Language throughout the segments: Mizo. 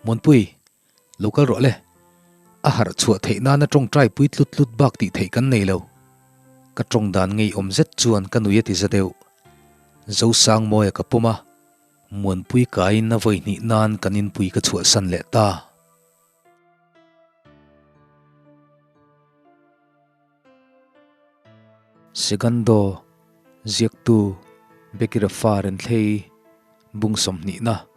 Muanpui, lo kal rawh le. A harh chhuah theih nana tawngtai pui tlut tlut bak tih theih kan nei lo. Ka tawng dan ngeiawm zet chuan ka nui a ti za deuh. Zosangmawia ka pawm a, Muanpui kaiin a vawi hnih nan kan inpui ka chhuahsan leh ta. Segundo, Ziaktu, Bekira fa Renthlei, Bung sawmhnihna.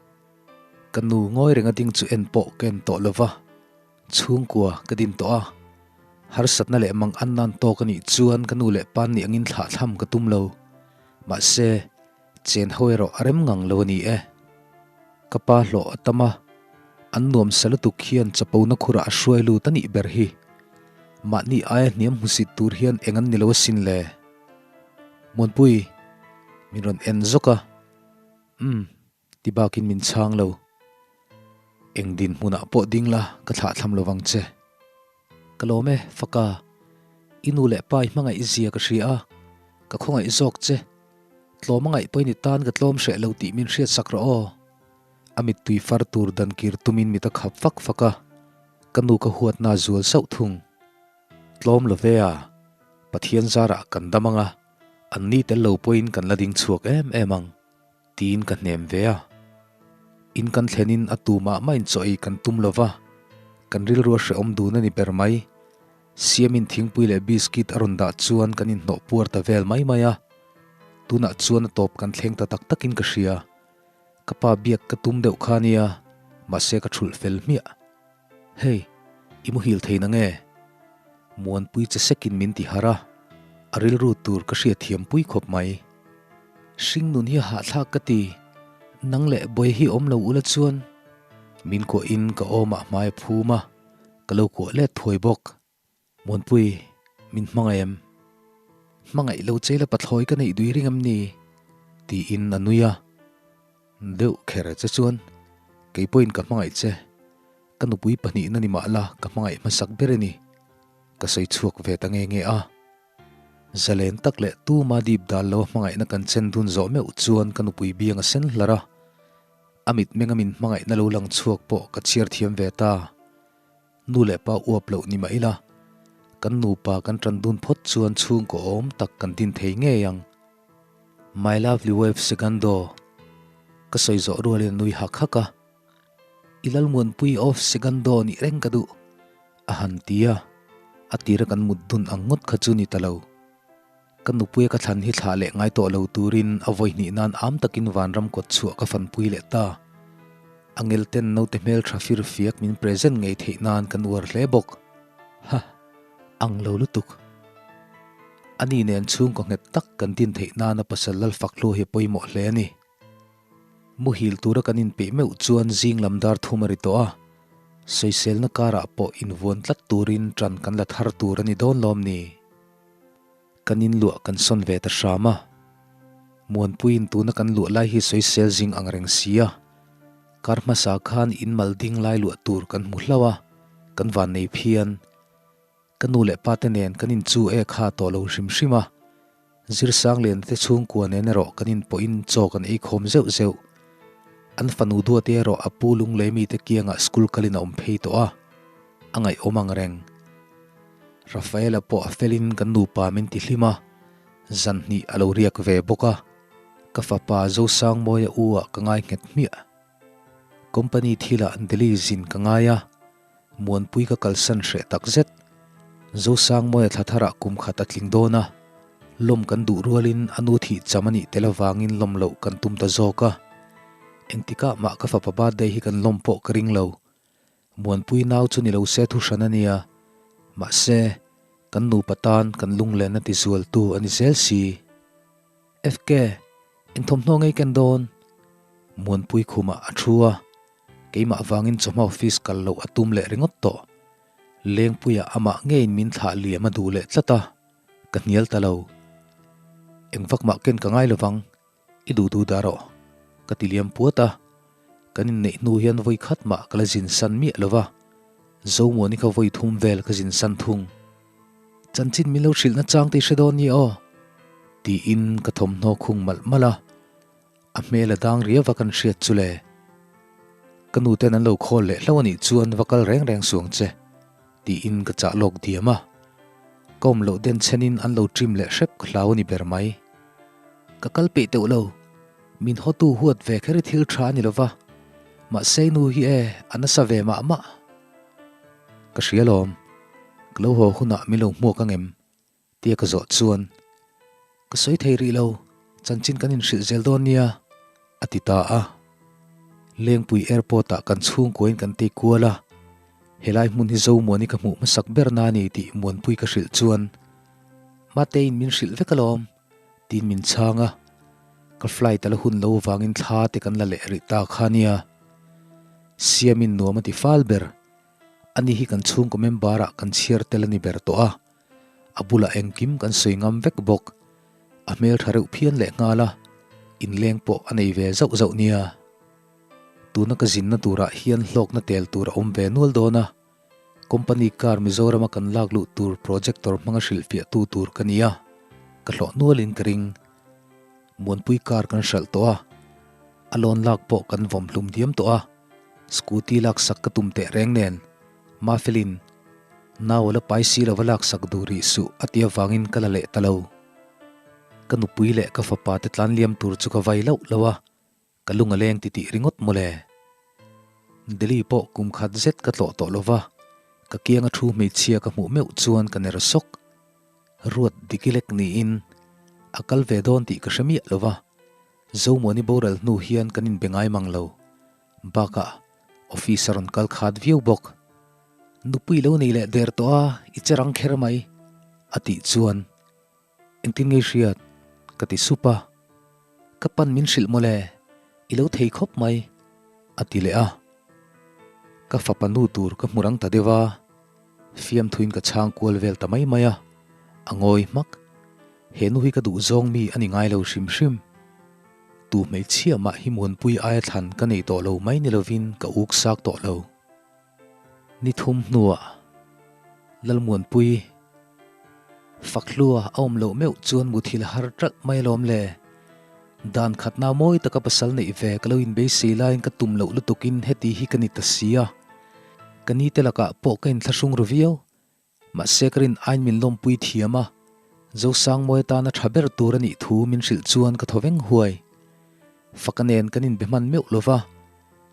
Ka nu ngawi renga ding chu en pawh ka en tawh lova, chhungkua ka din tawh a. Harsatna leh mang an nan tawk a nih chuan ka nu leh pa nih angin thlahthlam ka tum lo. Mahse, chen ho erawh a rem ngang lo a ni e. Ka pa hlawh a tam a, an nuam sa lutuk hian chapona khurah a hruai lut a nih ber hi. Mahni aia hniam hmusit tur hian eng an ni lo asin le. Muanpui, min rawn en zawk a. Umm, ti bakin min chhang lo. Eng dinhmunah pawh ding la, ka thlahthlam lo vang che. Ka lawm e, Faka. I nu leh pa i hmangaih zia ka hria a, ka khawngaih zawk che. Tlawm a ngaih pawhin i tan ka tlawm hreh lo tih min hriatsak rawh aw. A mittui far tur dan kir tumin mit a khap fak fak a, ka nu ka huatna a zual sauh thung. Tlawm lo ve a, Pathian zarah kan dam ang a, an ni tel lo pawhin kan la ding chhuak em em ang, tiin ka hnem ve a. In kan thlenin a tu mah mah in chaw ei kan tum lo va, kan rilru a hrehawm dun a ni ber mai. Siamin thingpui leh biscuit a rawn dah chuan kan inhnawh puar ta vel mai mai a, tunah chuan a tawp kan thleng ta tak takin ka hria. Ka pa biak ka tum deuh kha nia, mahse ka thulh fel hmiah. Hei, i muhil thei na nge? Muanpui che sekin min ti harh a, a rilru tur ka hriatthiam pui khawp mai. Hring nun hi a hahthlak ka ti, nang leh bawi hi awm lo ula chuan. Min kuahin ka awmah hmai a phum a, ka lo kuah let thuai bawk. Muanpui, min hmangaih em? Hmangaih lo che la pathlawi ka neih dui ring em ni? Tiin a nui a. Deuh kher che chuan, Kei pawhin ka hmangaih che. Ka nupui pahnihna ni mah la ka hmangaih hmasak ber a ni. Ka sawi chhuak ve ta nge nge a. Zalen tak leh tuma dip dal lo a hmangaihna kan chen dun zawh meuh chuan ka nupui biang a sen hlar a. A mitmenga min hmangaihna lo lang chhuak pawh ka chhiar thiam ve ta. Nu leh pa uap loh ni mah ila, kan nupa kan tan dun phawt chuan chhungkaw awm tak kan din thei ngei ang. My lovely wife Segundo, ka sawi zawh rualin a nui hak hak a. I Lalmuanpui of Segundo nih reng ka duh, a han ti a, a tira kan mut dun ang ngawt kha chu ni ta lo. Ka nupuia ka thlan hi thlah leh ngai tawh lo turin a vawi hnih nan am takin vanram kawt chhuah ka fanpui leh ta. A ngel ten naute hmel tha fir fiak min present ngei theih nan kan uar hle bawk. Ha! Ang lo lutuk. Ani nen chhungkaw nghet tak kan din theih nana pasal Lalfakhlu hi a pawimawh hle a ni. Muhil tura kan inpeih meuh chuan zing lam dar thum a ri tawh a, sawiselna karah pawh invuan tlat turin ṭan kan la thar tur a ni dawn lawm ni? Kan inluah kan sawn ve ta hram a, Muanpuiin tuna kan luah lai hi sawisel zing ang reng si a, kar hmasa khan in mal ding lai luah tur kan hmu hlauh a, kan vannei phian. Ka nu leh pa te nen kan inchu e kha tawh lo hrim hrim a, Zirsangliana te chhungkua nen erawh kan inpawhin chaw kan ei khawm zeuh zeuh. An fanu duate erawh a pu lunglei mite kiangah school kalin a awm phei tawh a, a ngaihawm ang reng. Rafaela pawh a felin kan nupa min ti hlim a, zan hnih a lo riak ve bawk a, ka fapa Zosangmawia u ah ka ngai nghet hmiah. Company thilah Delhi zin ka ngai a, Muanpui ka kalsan hreh tak zet. Zosangmawia thla tharah kum khat a tling dawn a, lawm kan duh rualin a nu thih cham a nih tel avangin lawm loh kan tum ta zawk a. Engtikah mah ka fapa birthday hi kan lawm pawh ka ring lo. Muanpui nau chu ni lo se thu hran a nia, mahse, kan nupa tan kan lunglen a ti zualtu a ni zel si. FK, eng thawmhnaw ngei ken dawn? Muanpui khumah a thu a, keimah vangin chawhma office kal loh a tum leh ringawt tawh. Lengpuiah amah ngeiin min thlah liam a duh leh tlat a, ka hnial ta lo. Eng vak mah ken ka ngai lovang, I duh duh dah rawh, ka ti liam puat a. Kan inneih hnu hian vawi khat mah ka la zin san miah lo va, Zomuani kha vawi thum vel ka zin san thung. Chanchin min lo hrilhna chang te i hre dawn ni aw? Tiin ka thawmhnaw khung malh malh a, a hmel a dang riau va kan hriat chu le. Ka nu ten an lo call leh hlauh a nih chuan va kal reng reng suang che, tiin ka chah lawk diam a. Ka awm loh den chhenin an lo trim leh hrep ka hlau a ni ber mai. Ka kal peih teuh lo, min hawtu huat ve kher i thil tha a ni lo va, mahse i nu hi e, a nasa ve mah mah. Ka hria lawm, ka lo haw hunah min lo hmuak ang em? Tia ka zawh chuan, Ka sawi thei rih lo, chanchin kan inhrilh zel dawn nia, a ti ta a. Lengpui Airport-ah kan chhungkuain kan tei kual a, helai hmun hi Zomuani ka hmuh hmasak ber na ni tih Muanpui ka hrilh chuan, Matein min hrilh vek alawm, tiin min chhang a. Ka flight a la hun lo vangin thla te kan la leh rih ta kha nia. Siamin nuam a ti fal ber. Ani hi kan chhungkaw member-ah kan chhiar tel a ni ber tawh a. A bulah engkim kan sawi ngam vek bawk. A hmel tha reuh phian leh nghal a, inleng pawh a nei ve zauh zauh nia. Tuna ka zinna turah hian hlawkna tel tur a awm ve nual dawn a, company car Mizorama kan lak luh tur projector hmanga hrilhfiahtu tur ka ni a, ka hlawh nualin ka ring. Muanpui car kan hralh tawh a, a loan lak pawh kan vawm hlum diam tawh a, scooty laksak ka tum teh reng nen, Mafelin, Nau a la pai si lova laksak duh rih suh a ti avangin ka la leh ta lo. Ka nupui leh ka fapa te tlan liam tur chu ka vai loh lo a, ka lung a leng titih ringawt mawle. Delhi pawh kum khat zet ka tlawh tawh lova, ka kianga thu hmeichhia ka hmuh meuh chuan ka ner sawk. Ruat dikilek niin a kal ve dawn tih ka hre miah lova, Zomuani boral hnu hian kan inbe ngai mang lo. Bakah office a rawn kal khat viau bawk. Nupui lo nei leh der tawh a, i che rang kher mai, a tih chuan engtin ngei hriat ka ti sup a. Ka pan min hrilh mawle, i lo thei khawp mai, a ti leh a. Ka fapa nu tur ka hmu rang ta deuh a, fiamthuin ka chhang kual vel ta mai mai a, a ngawi hmak. He nu hi ka duh zawng mi a ni ngai lo hrim hrim. Tu hmeichhia mah hi Muanpui aia thlan ka nei tawh lo mai ni lovin ka uk sak tawh lo. Ni thum hnuah Lalmuanpui Fakhlua a awm loh meuh chuan muthil har ṭalh mai alawm le. Dan khatna mawi taka pasal neih ve ka lo inbeisei laiin ka tum loh lutukin heti hi ka ni ta si a. Ka nite lakah pawh ka inthlahrung ru viau. Mahse ka rin aiin min lawmpui thiam a, Zosangmawi atana tha ber tur a nih thu min hrilh chuan ka thaw veng huai. Faka nen kan inbe hman meuh lo va,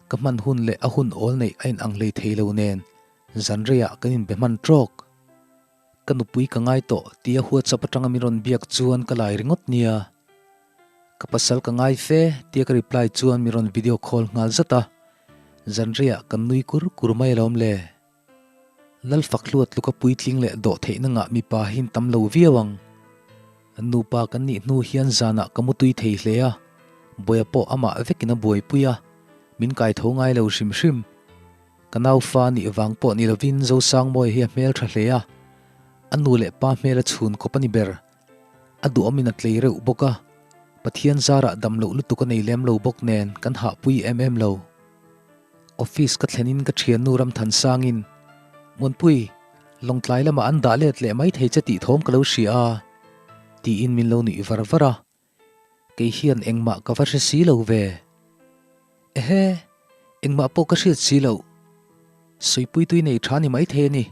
ka hman hun leh a hun awl neih a inang hlei thei lo nen zanreiah kan inbe hman trawk. Ka nupui ka ngai tawh tia WhatsApp atanga min rawn biak chuan ka lai ringawt nia. Ka pasal ka ngai fe tia ka reply chuan min rawn video call nghal zat a, zanreiah kan nui kur kur mai alawm le. Lalfak hluat tluka puitling leh dawh theihna ngah mipa hi an tam lo viau ang. Nupa kan nih hnu hian zanah ka mutui thei hle a, buaia pawh amah vekin a buaipui a, min kai tho ngai lo hrim hrim. Ka naufa nih vang pawh ni lovin Zosangmawia hi a hmel tha hle a, a nu leh pa hmel a chhun kawp a ni ber. A duhawmin a tlei reuh bawk a, Pathian zarah dam loh lutuk a nei lem lo bawk nen kan hahpui em em lo. Office ka thlenin ka thiannu Ramthansangin, Muanpui, Lawngtlai lamah an dah let leh mai thei che tih thawm ka lo hria a, tiin min lo nuih var var a. Kei hian engmah ka va hre si lo ve. Ehe, engmah pawh ka hriat si loh. Sawipuitui nei tha ni mai thei a ni,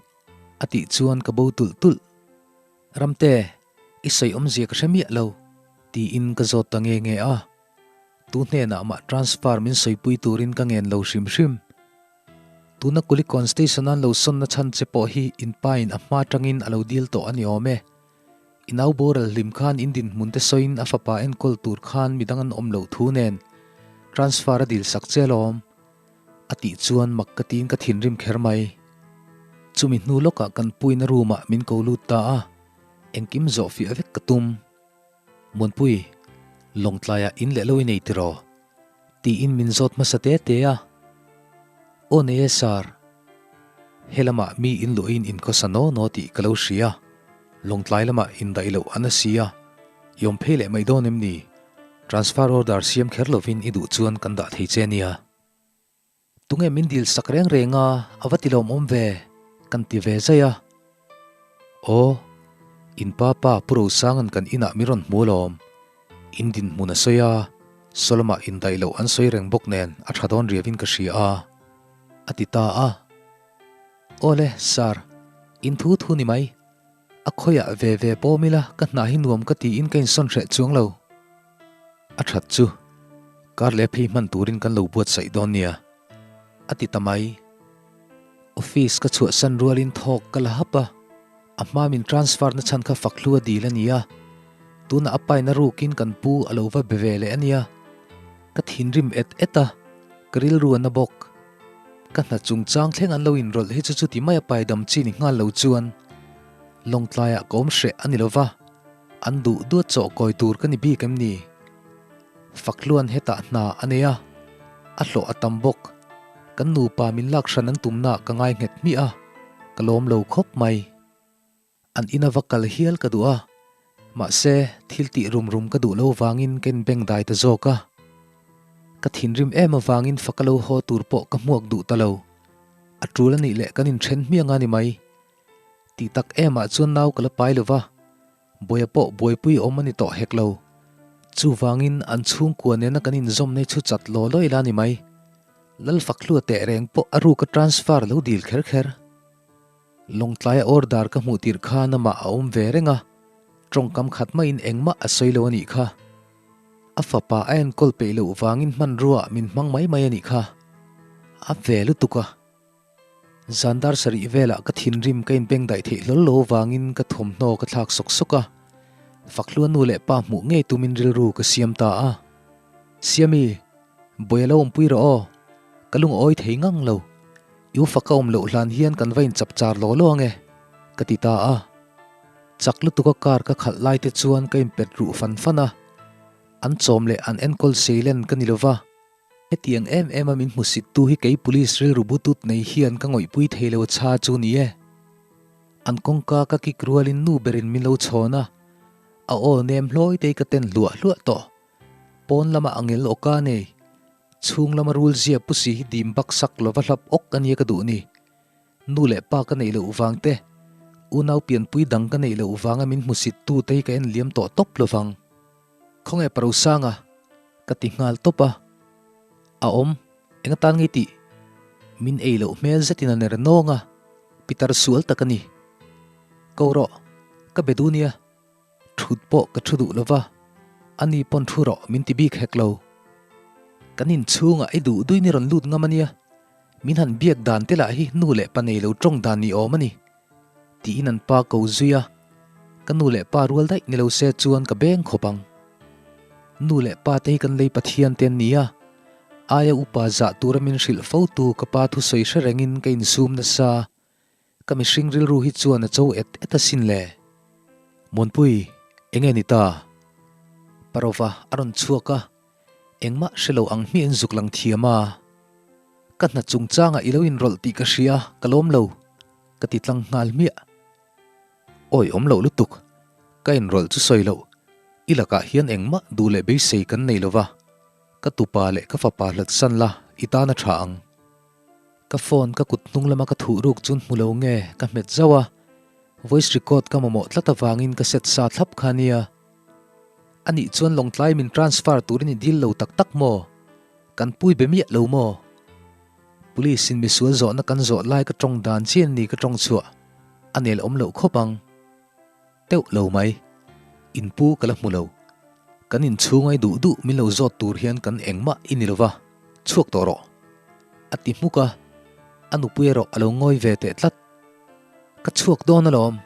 a tih chuan ka bo tulh tulh. Ramte, i sawi awmzia ka hre miah lo, tiin ka zawt ta nge nge a. Tu hnenah mah transfer min sawipui turin ka ngen lo hrim hrim. Tuna Kulikawn Station-a an lo sawnna chhan che pawh hi in pain a hma atangin a lo dil tawh a ni awm e. I nau boral hlim khan in dinhmun te sawiin a fapa enkawl tur khan midang an awm loh thu nen transfer a dil sak che alawm. A tih chuan mak ka tiin ka thinrim kher mai. Chumi hnu lawkah kan puina room-ah min ko lut ta a, engkim zawh fiah vek ka tum. Muanpui, Lawngtlaiah in leh lo i nei tiraw? Tiin min zawt hmasa te te a. Aw nei e sir, helamah mi in luahin in khawsa naw naw tih ka lo hria. Lawngtlai lamah indaih loh a na si a, i awm phei leh mai dawn em ni? Transfer order siam kher lovin i duh chuan kan dah thei che nia. Tunge min dil sak reng reng a, a va ti lawmawm ve, kan ti ve zai a. Aw, in pa pa Pu Rosanga'n kan inah min rawn hmu alawm. In dinhmun a sawi a, Solomah indaih loh an sawi reng bawk nen a tha dawn riauin ka hria a. A ti ta a. Awle, Sir, in thu thu ni mai. A khawiah ve ve pawm ila ka hna hi nuam ka tiin ka insawn hreh chuang lo. A that chu, kar leh phei hman turin kan lo buatsaih dawn nia, a ti ta mai. Office ka chhuahsan rualin thawk ka la hap a, a hma min transfer na chhan kha fak hlu a dil a ni a, tunah a paina rukin kan pu a lo va be ve leh a nia. Ka thinrim et et a, ka rilru a na bawk. Ka hna chungchang thleng an lo inrawlh hi chu chuti mai a paidam chi ni nghal lo chuan Lawngtlaiah ka awm hreh a ni lo va, an duh duat chawh kawi tur ka ni bik em ni? Fakhluan hetah hna a nei a, a hlawh a tam bawk. Kan nupa min lak hran an tumnaah ka ngai nghet hmiah a, ka lawm lo khawp mai. An ina va kal hial ka duh a, mahse thil tih rum rum ka duh lo vangin ka inbeng dai ta zawk a. Ka thinrim em avangin fak a lo haw tur pawh ka hmuak duh ta lo. A tul a nih leh kan inthen hmiang a ni mai. Tih tak emah chuan nau ka la pai lo va, buaia pawh buaipui awm a ni tawh hek lo. Chuvangin an chhungkua nena kan inzawmna hi chhu chat law law ila a ni mai. Lalfakhlua teh reng pawh a ruka transfer lo dil kher kher. Lawngtlaia order ka hmuh tirh khan amah a awm ve reng a, tawngkam khat maiin engmah a sawi lo a nih kha. A fapa a enkawl peih loh vangin hmanrua min hmang mai mai a nih kha. A ve lutuk a. Zan dar sarih velah ka thinrim ka inbeng daih theih hlawl lo vangin ka thawmhnaw ka thlak sawk sawk a, Fakhlua nu leh pa hmuh ngei tumin rilru ka siam ta a. Siami, Bawi a lo awmpui rawh aw, ka lung a awi thei ngang lo. I u faka awm loh hlan hian kan va inchap char law law ange, ka ti ta a. Chak lutuka car ka khalh lai te chuan ka inpet ruh fan fan a, an chawm leh an enkawl seilen ka ni lova. Hetiang em em a min hmusit tu hi kei police rilru butut nei hian ka ngawihpui thei lo cha chu ni e. An kawngka ka kik rualin nu berin min lo chhawn a, a aw nem hlawi te hi ka ten hluah hluah tawh. Pawn lama angel awka nei, chhung lama rul zia pu si hi dim bak sak lova hlap awk a nia ka duh ni. Nu leh pa ka neih loh vang te, unau pianpui dang ka neih loh vanga min hmusit tu te hi ka en liam tawh tawp lovang. Khawnge Parosanga? Ka ti nghal tawp a. A awm, eng atan nge tih? Min ei loh hmel zetin a ner nawng a, pitar sual tak a ni. Ko rawh, ka be duh nia. Thut pawh ka thu duh lova, ani pawn thu rawh min ti bik hek lo. Kan inchhungah i duh duin i rawn lut ngam ania, min han biak dan te lah hi nu leh pa nei lo tawng dan ni awm a ni, tiin an pa ko zui a, ka nu leh pa rual daih ni lo se chuan ka beng khawp ang. Nu leh pa te hi kan lei Pathian te an ni a, aia upa zah tura min hrilh fo tu ka pa thusawi hre rengin ka insum nasa. Ka mihring rilru hi chuan a cho et et asin le. Muanpui, enge ni ta? Parova a rawn chhuak a, engmah hre lo ang hmiah in zuk lang thiam a. Ka hna chungchangah i lo inrawlh tih ka hria, ka lawm lo, ka ti tlang nghal hmiah. Awi awm loh lutuk, ka inrawlh chu sawi loh, i lakah hian engmah duh leh beisei kan nei lova, ka tupa leh ka fapa hlatsan la i tan a tha ang. Ka phone ka kut hnung lama ka thuh ruk chun hmu lo nge ka hmet zauh a, voice record ka mamawh tlat avangin ka set sa thlap kha nia. Anih chuan Lawngtlai min transfer turin i dil lo tak tak maw? Kan pui be miah lo maw? Police in misual zawhna kan zawh lai ka tawng dan chian ni ka tawng chhuah a nel awm loh khawp ang. Teuh lo mai. In pu ka la hmu lo. Kan inchhungai duh duh min lo zawt tur hian kan engmah i ni lova, chhuak tawh rawh. A ti hmuk a, a nupui erawh a lo ngawi ve teh tlat. Ka chhuak dawn alawm.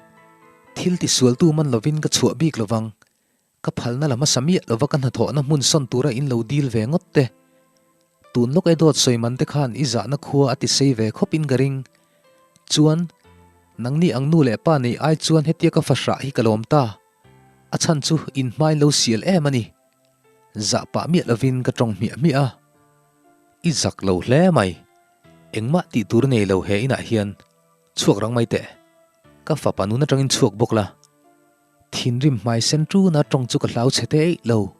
Thil tisualtu man lovin ka chhuah bik lovang. Ka phalna la hmasa miah lova ka hnathawhna hmun sawn tura in lo dil ve ngawt te. Tun lawk e dawt sawi man te khan i zahna khua a ti sei ve khawp in ka ring. Chuan, nangni ang nu leh pa nei ai chuan hetia ka fahrah hi ka lawm ta. A chhan chu in hmain lo sial em a ni. Zah pah miah lovin ka tawng hmiah hmiah a. I zak lo hle mai. Engmah tih tur nei lo he inah hian chhuak rang mai teh. Ka fapa nun atangin chhuak bawk la. Thinrim hmai sen tuna tawng chu ka hlau chhe te eih lo.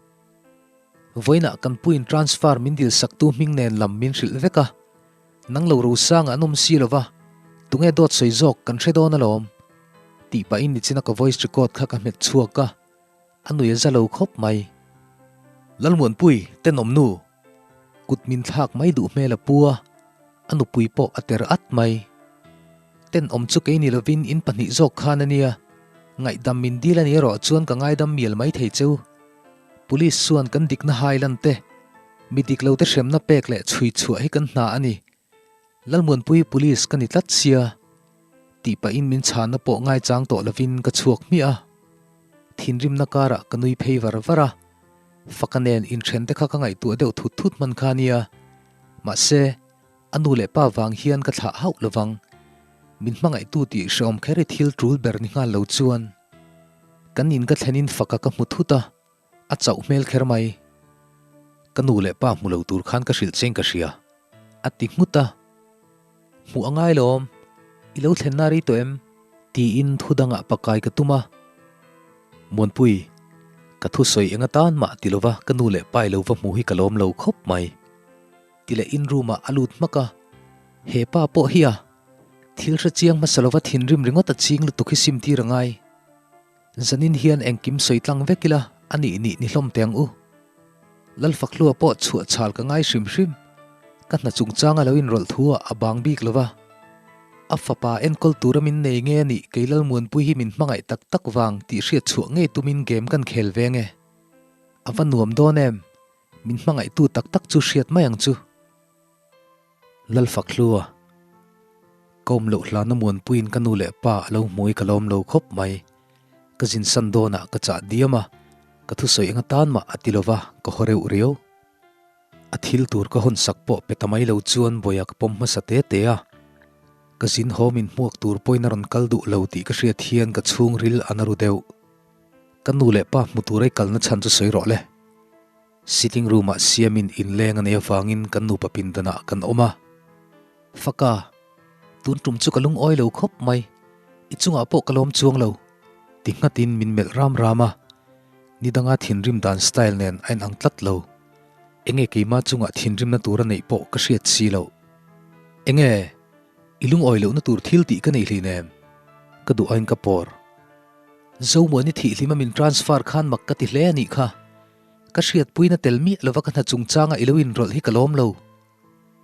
Vawiinah kan puiin transfer min dil saktu hming nen lam min hrilh vek a, nang lo rosanga an awm si lova, tunge dawt sawi zawk kan hre dawn alawm, tih pahin nichina ka voice record kha ka hmet chhuak a, a nui a za lo khawp mai. Lalmuanpui, tenawm nu! Kut min thlak mai duh hmel a pu a. A nupui pawh a ter at mai. Tenawm chu kei ni lovin in pahnih zawk khan a nia. Ngaihdam min dil a ni erawh chuan ka ngaidam mial mai thei cheu. Police chuan kan dikna hai lan te, mi dik lo te hremna pek leh chhui chhuah hi kan hna a ni. Lalmuanpui Police ka ni tlat sia tih pahin min chhanna pawh ngaichang tawh lovin ka chhuak hmiah a. Thinrimna karah ka nui phei var var a, Faka nen inthen te kha ka ngaihtuah deuh thut thut hman kha nia. Mahse, a nu leh pa vang hian ka thlah hauh lovang. Min hmangaihtu tih hrehawm kher i thil tul ber ni nghal lo chuan. Kan in ka thlenin Faka ka hmu thut a, a chauh hmel kher mai. Ka nu leh pa hmu lo tur khan ka hrilh cheng ka hria, a ti nghut a. Hmuh a ngai lawm, i lo thlenna rei tawh em? Tiin thu dangah pakai ka tum a. Muanpui, ka thusawi eng atan mah ti lova ka nu leh pa i lo va hmu hi ka lawm lo khawp mai. Ti leh in room ah a lut hmak a, he pa pawh hi a thil hre chiang hmasa lova thinrim ringawt a ching lutuk hi sim tir a ngai. Zanin hian engkim sawi tlang vek ila a nih nih ni hlawm teh ang u. Lalfakhlua pawh chhuah chhal ka ngai hrim hrim. Ka hna chungchanga lo inrawlh thu ah a bang bik lova. A fapa enkawl tura min nei nge a nih kei Lalmuanpui hi min hmangaih tak tak vang tih hriat chhuah ngei tumin game kan khel ve nge. A va nuam dawn em? Min hmangaihtu tak tak chu hriat mai ang chu. Lalfakhlua, Ka awm loh hlana Muanpuiin ka nu leh pa a lo hmui ka lawm lo khawp mai. Ka zin san dawnah ka chah diam a, ka thusawi eng atan mah a ti lova ka haw reuh riau. A thil tur ka hawn sak pawh pe ta mai lo chuan bawia ka pawm hmasa te te a. Ka zin haw min hmuak tur pawhin a rawn kal duh lo tih ka hriat hian ka chhungril a na ru deuh. Ka nu leh pa hmu tur ei kalna chhan chu sawi rawh le. Sitting room ah siamin inleng a nei avangin kan nupa pindanah kan awm a. Faka, tun tum chu ka lungawi lo khawp mai, i chungah pawh ka lawm chuang lo, ti nghatin min melh ram ram a. Nidanga thinrim dan style nen a inang tlat lo. Enge keima chungah thinrimna tur a neih pawh ka hriat si loh. Enge, i lungawi lohna tur thil tih ka nei hlinem? Ka duh aiin ka pawr. Zomuani thihhlima min transfer khan mak ka ti hle a nih kha. Ka hriatpuina tel miah lova ka hna chungchanga i lo inrawlh hi ka lawm lo.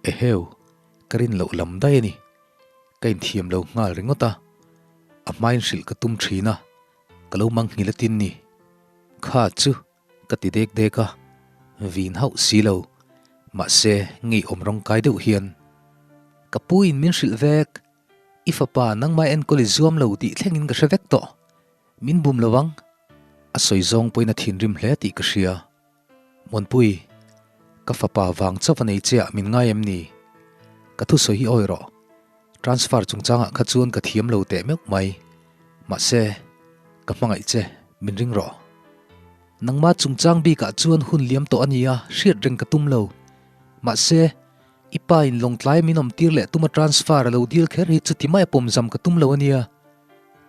Eheu, ka rin loh lam daih a ni. Ka inthiam lo nghal ringawt a. A hmain hrilh ka tum thin a, ka lo mang nghil atin ni. Kha chu ka ti dek dek a, vin hauh si lo. Mahse, ngeiawm rawngkai deuh hian. Ka pu in min hrilh vek. I fapa nangmah enkawl i zuam lo tih thlengin ka hre vek tawh. Min bum lo ang. A sawi zawng pawhin a thinrim hle tih ka hria. Muanpui, ka fapa vang chauh a nei che ah min ngai em ni? Ka thusawi hi awi rawh. Transfer chungchangah kha chuan ka thiam lo teh meuh mai. Mahse, ka hmangaih che, min ring rawh. Nangmah chungchang bikah chuan hun liam tawh a nia, hriat reng ka tum lo. Mahse, I pa in lawngtlai min awm tir leh tuma transfer a lo dil kher hi chuti mai a pawm zam ka tum lo a nia.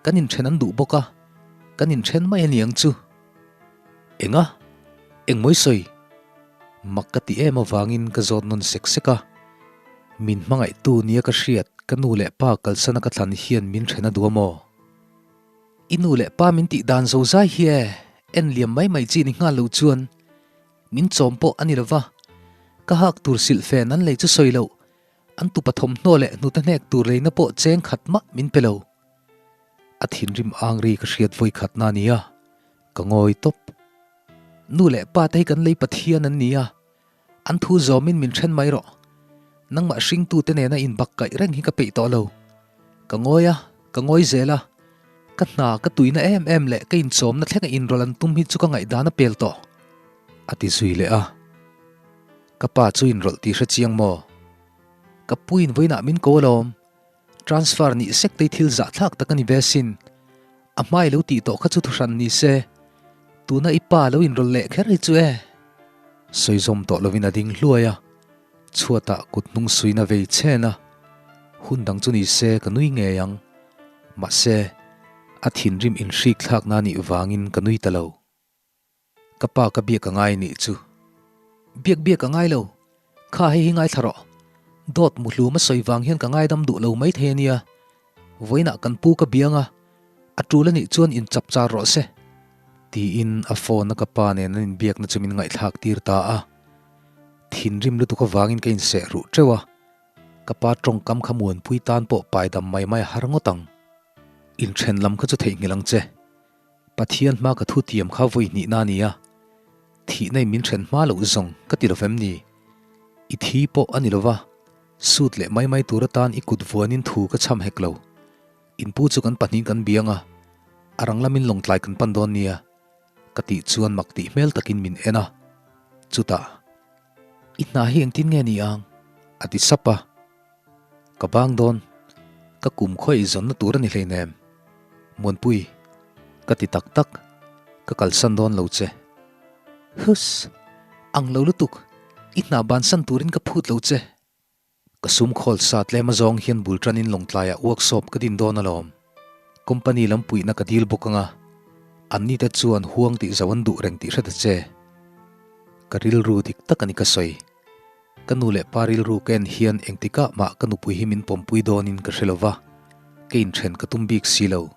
Kan inthen an duh bawk a, kan inthen mai a niang chu. Enga? Engmawi sawi? Mak ka ti em avangin ka zawt nawn sek sek a. Min hmangaihtu nia ka hriat ka nu leh pa kalsana ka thlan hian min then a duh a maw? I nu leh pa min tih dan zo zai hi e, en liam mai mai chi ni nghal lo chuan. Min chawm pawh a ni lova, ka hak tur silhfen an lei chu sawi loh, an tupa thawmhnaw leh hnute hnek tur leina pawh cheng khat mah min pe lo. A thinrim ang ri ka hriat vawi khatna a ni a, ka ngawi tawp. Nu leh pa te hi kan lei Pathian an ni a, an thu zawmin min then mai rawh. Nangmah hringtute nena inbak kaih reng hi ka peih tawh lo. Ka ngawi a, ka ngawi zel a, ka hna ka tuina em em leh ka inchawmna thlenga inrawlh an tum hi chu ka ngaihdan a pel tawh, a ti zui leh a. Ka pa chu inrawlh tih hre chiang maw? Ka pu in vawiinah min ko alawm, transfer nih sek tei thil zahthlak tak a ni ve asin. A hmai lo tih tawh kha chu thuhran ni se, tuna i pa lo inrawlh leh kher hi chu e. Sawi zawm tawh lovin a ding hluai a. Chhuatah kut hnung suina vei chen a, hun dang chu ni se ka nui ngei ang. Mahse, a thinrim inhrik thlakna nih vangin ka nui ta lo. Ka pa ka biak a ngai nih chu. Biak biak a ngai lo. Kha hei hi ngaithla rawh. Dawt muhlum a sawi vang hian ka ngaidam duh lo mai thei a nia. Vawiinah kan pu ka biang a, a tul a nih chuan inchapchar rawh se. Tiin a phone a ka pa nen an inbiakna chu min ngaihthlak tir ta a. Thinrim lutuk avangin ka inseh ruh teuh a. Ka pa tawngkam kha Muanpui tan pawh pai dam mai mai a har ngawt ang. Inthen lam kha chu theihnghilh ang che. Pathian hma ka thu tiam kha vawi hnihna a ni a, thihna in min then hma loh zawng ka ti lo vem ni? I thi pawh a ni lo va, sut leh mai mai tur atan i kut vuanin thu ka chham hek lo. Inpu chu kan pahnihin kan biang a, a rang lamin lawngtlai kan pan dawn nia, ka tih chuan mak tih hmel takin min en a, chutah, I hna hi engtin nge ni ang? a ti sap a. Ka bang dawn, ka kum khawi zawnna tur a ni hleinem. Muanpui, ka ti tak tak, ka kalsan dawn lo che. Huss! Ang lo lutuk, i hna bansan turin ka phut lo che. Ka sum khawl sa tlem azawng hian bul tanin Lawngtlaiah workshop ka din dawn alawm. Company lam puihna ka dil bawk anga, anni te chuan huang tih zo an duh reng tih hre ta che. Ka rilru dik tak a ni ka sawi. Ka nu leh pa rilru ka en hian engtikah mah ka nupui hi min pawmpui dawnin ka hre lo va, ka inthen ka tum bik si lo.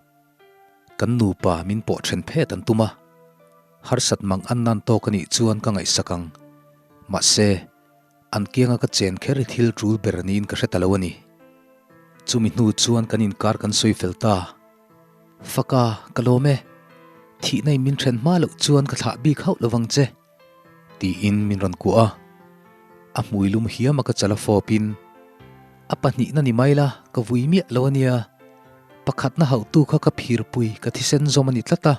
Kan nupa min pawh then phet an tum a, harsat mang an nan tawk a nih chuan ka ngaihsak ang. Mahse, an kianga ka chen kher hi thil tul ber niin ka hre ta lo a ni. Chumi hnu chuan kan inkar kan sawi fel ta. Faka, ka lawm e. Thihna in min then hma loh chuan ka thlah bik hauh lovang che. Tiin min rawn kuah a, a hmui lum hiam a ka chal a fawpin, A pahnihna ni mai la, ka vui miah lo a nia. Pakhatna hauhtu kha ka phirpui, ka thisen zawm a ni tlat a.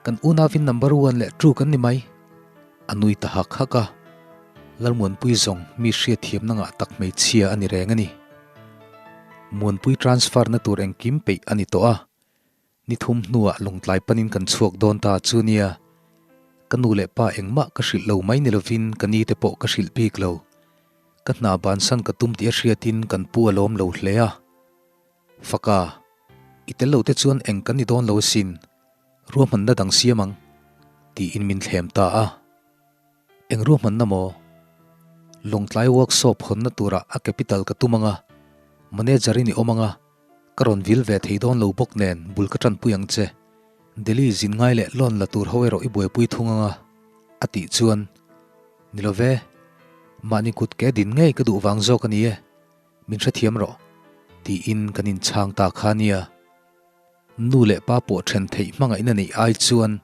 Kan unauin number one leh two kan ni mai. A nui ta hak hak a, Lalmuanpui zawng mi hriatthiamna ngah tak hmeichhia a ni reng a ni. Muanpui transfer na tur engkim peih a ni tawh a, Ni thum hnuah lawngtlai panin kan chhuak dawn ta chu nia. Ka nu leh pa engmah ka hrilh lo mai ni lovin ka ni te pawh ka hrilh bik lo. Ka hna bansan ka tum tih a hriatin kan pu a lawm lo hle a. Faka, i tel lo te chuan eng kan ni dawn lo asin, ruahmanna dang siam ang, tiin min thlem ta a. Eng ruahmanna maw? Lawngtlai workshop hawnna turah a capital ka tum ang a, manager in i awm ang a, ka rawn vil ve thei dawn lo bawk nen bul ka tanpui ang che. Delhi zin ngai leh loan la tur ho erawh i buaipui thung ang a, a tih chuan, Ni lo ve, mahni kut ke din ngei ka duh vang zawk a ni e, min hrethiam rawh, tiin kan inchhang ta kha nia. Nu leh pa pawh then theih hmangaihna neih ai chuan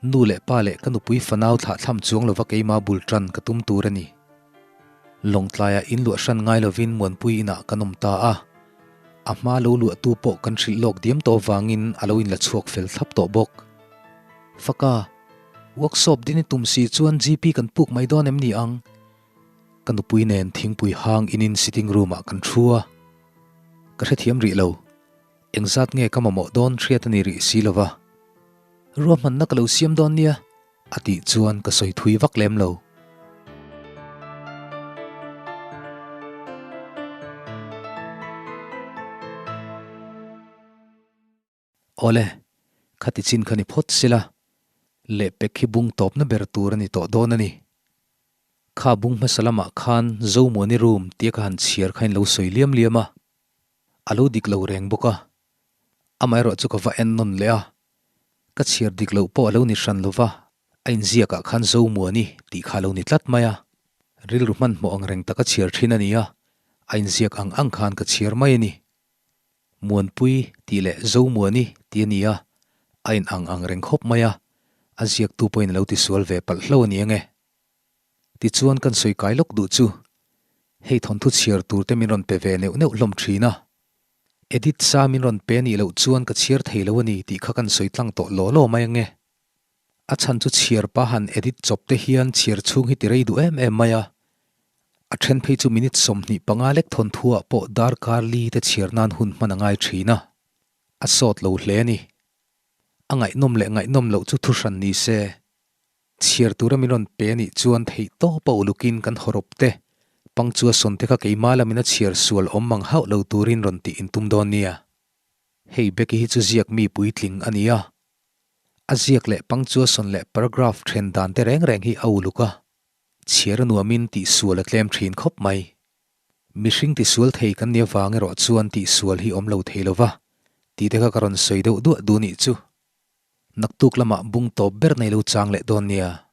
nu leh pa leh ka nupui fanau thlahthlam chuang lova keima bul tan ka tum tur a ni. Lawngtlaiah in luah hran ngai lovin Muanpui inah kan awm ta a, a hma lo luahtu pawh kan hrilh lawk diam tawh avangin a lo inla chhuak fel thlap tawh bawk. Faka, workshop din i tum si chuan GP kan puk mai dawn em ni ang? Ka nupui nen thingpui hang inin sitting room ah kan thu a, ka hrethiam rih lo. Engzat nge ka mamawh dawn hriat a ni rih si lova, ruahmanna ka lo siam dawn nia a tih chuan ka sawi thui vak lem lo. Awle, khati chin kha ni phawt sila, lehpek hi bung tawpna ber tur a ni tawh dawn a ni. Kha bung hmasa lamah khan Zomuani room tia ka han chhiar kha in lo sawi liam liam a. A lo dik lo reng bawk a, amaherawh chu ka va en nawn leh a, ka chhiar dik loh pawh a lo ni hran lo va, a inziakah khan Zomuani tih kha a lo ni tlat mai a, rilru hmanhmawh ang reng taka chhiar thin a ni a, a inziak ang ang khan ka chhiar mai a ni. Muanpui tih leh Zomuani tih a ni a, a in ang ang reng khawp mai a, a ziaktu pawhin a lo tisual ve palh hlo a ni ang e. Tichuan kan sawi kai lawk duh chu hei thawnthu chhiar tur te min rawn pe ve neuh neuh hlawm thin a. Edit sa min rawn pe nih loh chuan ka chhiar thei lo a ni tih kha kan sawi tlang tawh law law mai ange. A chhan chu chhiar pa han edit chawp te hian chhiar chhung hi ti rei duh em em mai a. A then phei chu minute 25 lek thawnthu ah pawh darkar li te chhiar nan hun hman a ngai thin a. A sawt lo hle a ni. A ngaihnawm leh ngaihnawm loh chu thuhran ni se. Chhiar tura min rawn pe anih chuan theih tawp a ulukin kan hawrawp te, pangchua sawn te kha keimah lamin a chhiar sual awm mang hauh lo turin rawn tih in tum dawn nia. Hei Becky hi chu ziak mi puitling a ni a. A ziak leh pangchua sawn leh paragraph then dan te reng reng hi a uluk a. Chhiar a nuamin tih sual a tlem thin khawp mai. Mihring tisual thei kan nia vang erawh chuan tihsual hi awm lo thei lova tih te kha ka rawn sawi deuh duah duh nih chu. Naktuk lamah bung tawp ber nei lo chang leh dawn nia.